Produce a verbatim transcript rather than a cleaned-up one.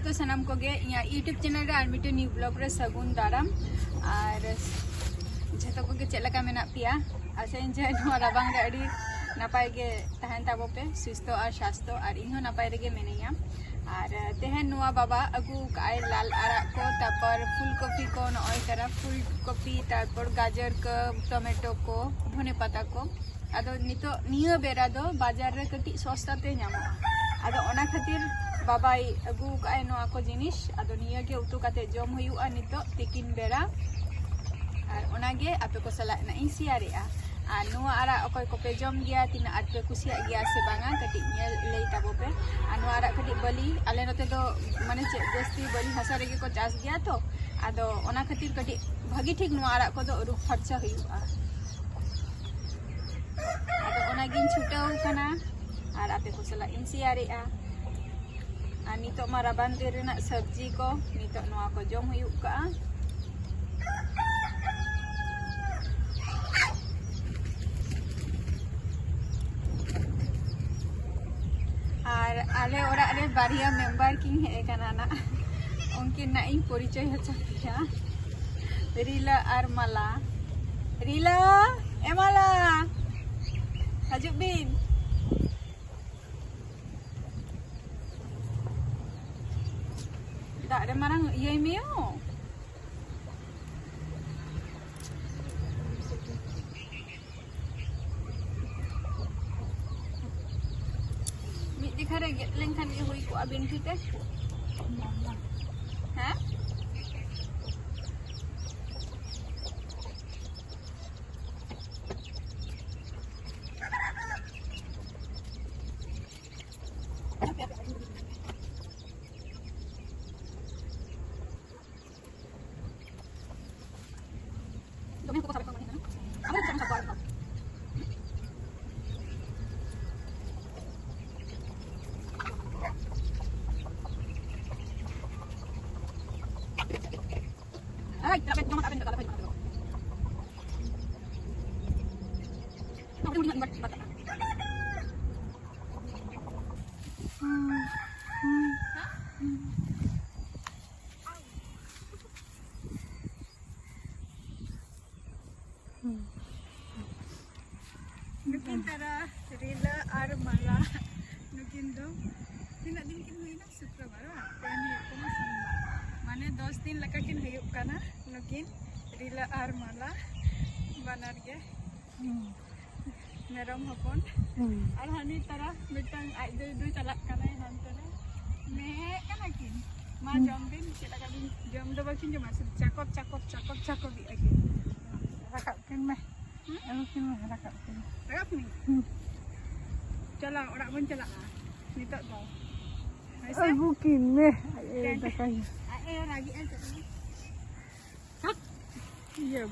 ᱛᱚ ᱥᱟᱱᱟᱢ ᱠᱚᱜᱮ ᱤᱧᱟᱹᱜ YouTube ᱪᱮᱱᱮᱞ ᱨᱮ ᱟᱨ ᱢᱤᱫᱴᱮᱱ ᱱᱤᱭᱩ ᱵᱞᱚᱜ ᱨᱮ ᱥᱟᱹᱜᱩᱱ ᱫᱟᱨᱟᱢ᱾ ᱟᱨ ᱡᱷᱚᱛᱚ ᱠᱚᱜᱮ ᱪᱮᱫ ᱞᱮᱠᱟ ᱢᱮᱱᱟᱜ ᱯᱮᱭᱟ? ᱟᱥᱟᱭᱟᱹᱧ ᱡᱮ ᱱᱚᱣᱟ ᱨᱟᱵᱟᱝ ᱨᱮ ᱟᱹᱰᱤ ᱱᱟᱯᱟᱭ ᱜᱮ ᱛᱟᱦᱮᱱ ᱛᱟᱵᱚ ᱯᱮ, ᱥᱩᱥᱛᱷᱚ ᱟᱨ ᱥᱟᱥᱛᱷᱚ, ᱟᱨ ᱤᱧ ᱦᱚᱸ ᱱᱟᱯᱟᱭ ᱨᱮᱜᱮ ᱢᱤᱱᱟᱹᱧᱟ᱾ ᱟᱨ ᱛᱮᱦᱮᱧ ᱱᱚᱣᱟ ᱵᱟᱵᱟ ᱟᱹᱜᱩ ᱠᱟᱜᱼᱟᱭ ᱞᱟᱞ ᱟᱲᱟᱜ ᱠᱚ, ᱛᱟᱨᱯᱚᱨ ᱯᱷᱩᱞ ᱠᱚᱯᱤ ᱠᱚ, ᱱᱚᱜᱼᱚᱭ ᱠᱟᱱᱟ ᱯᱷᱩᱞ ᱠᱚᱯᱤ, ᱛᱟᱨᱯᱚᱨ ᱜᱟᱡᱚᱨ ᱠᱚ, ᱴᱚᱢᱮᱴᱳ ᱠᱚ, ᱫᱷᱚᱱᱮ ᱯᱟᱛᱟ ᱠᱚ᱾ ᱟᱫᱚ ᱱᱤᱛᱚᱜ ᱱᱤᱭᱟᱹ ᱵᱮᱲᱟ ᱫᱚ ᱵᱟᱡᱟᱨ ᱨᱮ ᱠᱟᱹᱴᱤᱡ ᱥᱚᱥᱛᱟ ᱛᱮ ᱧᱟᱢᱚᱜᱼᱟ, ᱟᱫᱚ ᱚᱱᱟ ᱠᱷᱟᱹᱛᱤᱨ ᱵᱟᱵᱟᱭ ᱟᱹᱜᱩ ᱠᱟᱜᱼᱟᱭ ᱱᱚᱣᱟ ᱠᱚ ᱡᱤᱱᱤᱥ᱾ ᱟᱫᱚ ᱱᱤᱭᱟᱹ ᱜᱮ ᱩᱛᱩ ᱠᱟᱛᱮ ᱡᱚᱢ ᱦᱩᱭᱩᱜᱼᱟ ᱱᱤᱛᱚᱜ ᱛᱤᱠᱤᱱ ᱵᱮᱲᱟ, ᱟᱨ ᱚᱱᱟ ᱜᱮ ᱟᱯᱮ ᱠᱚ ᱥᱟᱞᱟᱜ ᱱᱟᱜ ᱤᱧ ᱥᱮᱭᱟᱨᱮᱜᱼᱟ᱾ ᱟᱨ ᱱᱚᱣᱟ ᱟᱲᱟᱜ ᱚᱠᱚᱭ ᱠᱚᱯᱮ ᱡᱚᱢ ᱜᱮᱭᱟ, ᱛᱤᱱᱟᱹᱜ ᱟᱸᱴ ᱯᱮ ᱠᱩᱥᱤᱭᱟᱜ ᱜᱮᱭᱟ ᱥᱮ ᱵᱟᱝᱟ, ᱠᱟᱹᱴᱤᱡ ᱧᱮᱞ ᱞᱟᱹᱭ ᱛᱟᱵᱚ ᱯᱮ᱾ ᱟᱨ ᱱᱚᱣᱟ ᱟᱲᱟᱜ ᱠᱟᱹᱴᱤᱡ ᱵᱟᱹᱞᱤ, ᱟᱞᱮ ᱱᱚᱛᱮ ᱫᱚ ᱢᱟᱱᱮ ᱪᱮᱫ ᱡᱟᱹᱥᱛᱤ ᱵᱟᱹᱞᱤ ᱦᱟᱥᱟ ᱨᱮᱜᱮ ᱠᱚ ᱪᱟᱥ ᱜᱮᱭᱟ ᱛᱚ, ᱟᱫᱚ ᱚᱱᱟ ᱠᱷᱟᱹᱛᱤᱨ ᱠᱟᱹᱴᱤᱡ ᱵᱷᱟᱹᱜᱤ ᱴᱷᱤᱠ ᱱᱚᱣᱟ ᱟᱲᱟᱜ ᱠᱚᱫᱚ ᱟᱹᱨᱩᱵ ᱯᱷᱟᱨᱪᱟ ᱦᱩᱭᱩᱜᱼᱟ᱾ ᱟᱫᱚ ᱚᱱᱟᱜᱤᱧ ᱪᱷᱩᱴᱟᱹᱣ ᱠᱟᱱᱟ ᱟᱨ ᱟᱯᱮ ᱠᱚ ᱥᱟᱞᱟᱜ ᱤᱧ ᱥᱮᱭᱟᱨᱮᱜᱼᱟ᱾ ᱟᱨ ᱱᱤᱛᱚᱜ ᱢᱟ ᱨᱟᱵᱟᱝ ᱫᱤᱱ ᱨᱮᱱᱟᱜ ᱥᱚᱵᱽᱡᱤ ᱠᱚ, ᱱᱤᱛᱚᱜ ᱱᱚᱣᱟ ᱠᱚ ᱡᱚᱢ ᱦᱩᱭᱩᱜ ᱠᱟᱜᱼᱟ᱾ ᱟᱨ ᱟᱞᱮ ᱚᱲᱟᱜ ᱨᱮ ᱵᱟᱨᱭᱟ ᱢᱮᱢᱵᱟᱨ ᱠᱤᱱ ᱦᱮᱡ ᱟᱠᱟᱱᱟ ᱱᱟᱜ, ᱩᱱᱠᱤᱱ ᱱᱟᱜ ᱤᱧ ᱯᱚᱨᱤᱪᱚᱭ ᱦᱚᱪᱚ ᱯᱮᱭᱟ, ᱨᱤᱞᱟᱹ ᱟᱨ ᱢᱟᱞᱟ᱾ ᱨᱤᱞᱟᱹ, ᱮ ᱢᱟᱞᱟ, ᱦᱤᱡᱩᱜ ᱵᱤᱱ᱾ ᱫᱟᱜ ᱨᱮ ᱢᱟᱨᱟᱝ ᱤᱭᱟᱹᱭ ᱢᱮᱭᱳ᱾ ᱢᱤᱫ ᱡᱮᱠᱷᱟ ᱨᱮ ᱜᱮᱫ ᱞᱮᱱᱠᱷᱟᱱ ᱜᱮ ᱦᱩᱭ ᱠᱚᱜᱼᱟ ᱵᱤᱱᱴᱷᱤ ᱛᱮ᱾ ᱦᱮᱸ? ᱫᱚᱢᱮ ᱦᱟᱹᱠᱩ ᱠᱚ ᱥᱟᱵᱮᱫ ᱠᱚᱣᱟ ᱢᱚᱱᱮ ᱠᱟᱱᱟ᱾ ᱟᱵᱟᱨ ᱦᱟᱹᱠᱩ ᱥᱟᱵ ᱠᱚᱣᱟ ᱟᱨᱦᱚᱸ᱾ ᱟᱭ, ᱛᱟᱵᱮᱱ ᱡᱚᱢᱟ, ᱛᱟᱵᱮᱱ ᱡᱚᱢᱟ, ᱛᱟᱵᱮᱱ ᱡᱚᱢᱟ᱾ ᱦᱩᱰᱤᱧ ᱦᱩᱰᱤᱧ ᱵᱟᱴ-, ᱵᱟᱴᱟ᱾ ᱱᱩᱠᱤᱱ ᱛᱟᱨᱟ, ᱨᱤᱞᱟᱹ ᱟᱨ ᱢᱟᱞᱟ, ᱱᱩᱠᱤᱱ ᱫᱚ ᱛᱤᱱᱟᱹᱜ ᱫᱤᱱ ᱠᱤᱱ ᱦᱩᱭᱱᱟ? ᱥᱩᱠᱨᱚᱵᱟᱨ ᱵᱟᱝ? ᱛᱮᱦᱮᱧ ᱦᱩᱭᱩᱜ ᱠᱟᱱᱟ ᱥᱳᱢᱵᱟᱨ᱾ ᱢᱟᱱᱮ ᱫᱚᱥ ᱫᱤᱱ ᱞᱮᱠᱟ ᱠᱤᱱ ᱦᱩᱭᱩᱜ ᱠᱟᱱᱟ ᱱᱩᱠᱤᱱ, ᱨᱤᱞᱟᱹ ᱟᱨ ᱢᱟᱞᱟ ᱵᱟᱱᱟᱨ ᱜᱮ᱾ ᱢᱮᱨᱚᱢ ᱦᱚᱯᱚᱱ᱾ ᱟᱨ ᱦᱟᱹᱱᱤ ᱛᱟᱨᱟ ᱢᱤᱫᱴᱟᱝ ᱟᱡ ᱫᱟᱹᱭ ᱫᱚ ᱪᱟᱞᱟᱜ ᱠᱟᱱᱟᱭ ᱦᱟᱱᱛᱮ ᱨᱮ᱾ ᱢᱮᱦᱮᱜ ᱠᱟᱱᱟ ᱠᱤᱱ᱾ ᱢᱟ ᱡᱚᱢ ᱵᱤᱱ, ᱪᱮᱫ ᱞᱮᱠᱟ ᱵᱤᱱ ᱡᱚᱢ ᱫᱚ ᱵᱟᱹᱠᱤᱱ ᱡᱚᱢᱟ, ᱥᱩᱫᱷᱩ ᱪᱟᱠᱚᱵ, ᱪᱟᱠᱚᱵ, ᱪᱟᱠᱚᱵ, ᱪᱟᱠᱚᱵ ᱮᱫ ᱟᱹᱠᱤᱱ᱾ ᱨᱟᱠᱟᱵ ᱠᱤᱱ ᱢᱮ᱾ ᱟᱹᱜᱩ ᱠᱤᱱ ᱢᱮ, ᱨᱟᱠᱟᱵ ᱠᱤᱱ᱾ ᱨᱟᱠᱟᱵ ᱠᱤᱱ? ᱪᱟᱞᱟᱣ, ᱚᱲᱟᱜ ᱵᱚᱱ ᱪᱟᱞᱟᱜᱼᱟ ᱱᱤᱛᱚᱜ ᱫᱚ᱾ ᱦᱳᱭ ᱥᱮ? ᱟᱹᱜᱩ ᱠᱤᱱ ᱢᱮ᱾ ᱟᱡ ᱮ ᱫᱟᱠᱟᱭᱟ᱾ ᱟᱡ ᱮ ᱨᱟᱜᱮᱜᱼᱟ, ᱪᱟᱞᱟᱜ ᱢᱮ᱾ ᱤᱭᱟᱹ᱾